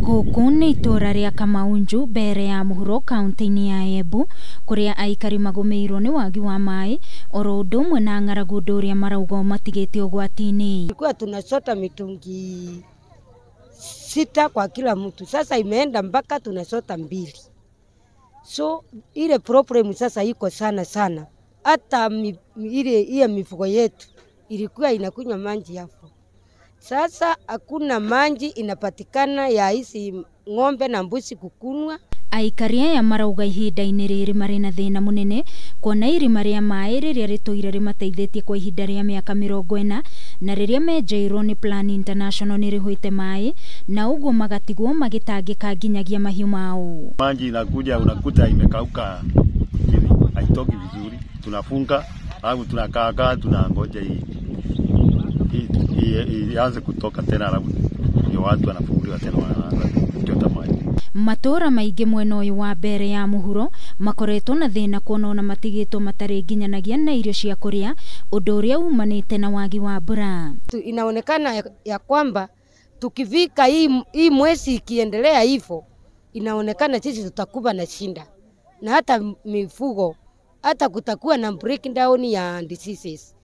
Gũkũ nĩ itũũra rĩa Kamaunju mbere ya mũhuro kaunti-inĩ ya Embu kũrĩa aikari magũmĩirwo nĩ wagi wa maĩ oro ũndũ ũmwe na ng'aragu ũndũ ũrĩa marauga ũmatigĩte ũgwati-inĩ. Tulikuwa tunachota mitungi 6 kwa kila mtu, sasa imeenda mpaka tunachota 2. So ile problem sasa iko sana sana, hata ile ile mifugo yetu ilikuwa inakunywa maji hapo. Sasa hakuna maji inapatikana ya hizi ng'ombe na mbuzi kukunwa. Aikari aya marauga ihinda-inĩ rĩrĩ marĩ na thĩna mũnene kuona irima rĩa maĩ rĩrĩa rĩtũire rĩmateithĩtie kwa ihinda rĩa mĩaka 40 na rĩrĩa menjeirwo nĩ Plan International nĩ rĩhũĩte maĩ na ũguo magatigwo magĩtangĩka nginyagia mahiũ mao. Maji inakuja unakuta imekauka chini, haitoki vizuri, tunafunga alafu tunakaa kaa tunangoja ianze kutoka tena, alafu ndio watu wanafunguliwa tena wanaanza kuchota maji. Matũũra maingĩ mwena ũyũ wa mbere ya mũhuro makoretwo na thĩna kuona ona matigĩtwo matarĩ nginyanagia na irio cia kũrĩa, ũndũ ũrĩa umanĩte na wagi wa mbura. Inaonekana ya kwamba tukifika hii mwezi ikiendelea hivyo, inaonekana sisi tutakuwa na shinda na hata mifugo, hata kutakuwa na breakdown ya diseases.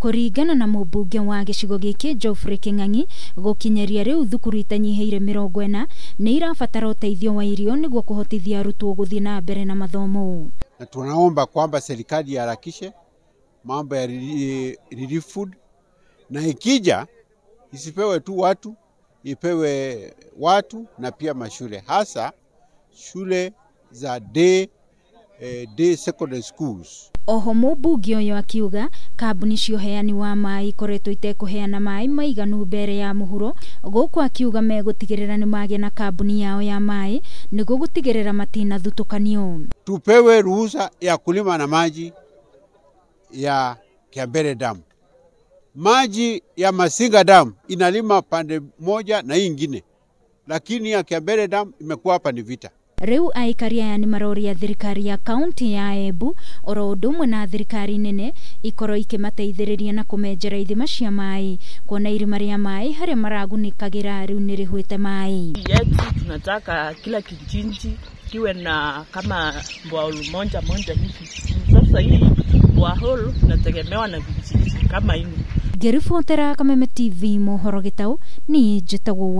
Kũringana na mũmbunge wa gĩcigo gĩkĩ Geoffrey Kĩng'ang'i, gũkinyeria rĩu thukuru itanyihĩire 40 nĩ irabatara ũteithio wa irio nĩguo kũhotithia arutwo gũthiĩ na mbere na mathomo. Na tunaomba kwamba serikali iharakishe mambo ya relief food, na ikija isipewe tu watu, ipewe watu na pia mashule, hasa shule za day secondary schools. Oho mũmbunge ũyũ akiuga kambuni cia ũheani wa maĩ ikoretwo itekũheana maĩ maiganu mbere ya mũhuro, gũkũ akiuga megũtigĩrĩra nĩ magĩa na kambuni yao ya maĩ nĩguo gũtigĩrĩra matinathutũkanio. Tupewe ruhusa ya kulima na maji ya Kiambere Dam. Maji ya Masinga Dam inalima pande moja na ingine, lakini ya Kiambere Dam imekuwa hapa ni vita. Rĩu aikari aya nĩ maroria thirikari ya kaunti ya Embu oro ũndũ ũmwe na thirikari nene ikorwo ikĩmateithĩrĩria na kũmenjera ithima cia maĩ kuona irima rĩa maĩ harĩa maragunĩkagĩra rĩu nĩ rĩhũĩte maĩ. Yetu tunataka kila kijiji kiwe na kama borehole moja moja hivi. Sasa hii borehole inategemewa na vijiji kama hivi. Ngĩribotera Kameme TV mohoro gĩtaũ, niĩ njĩtagwo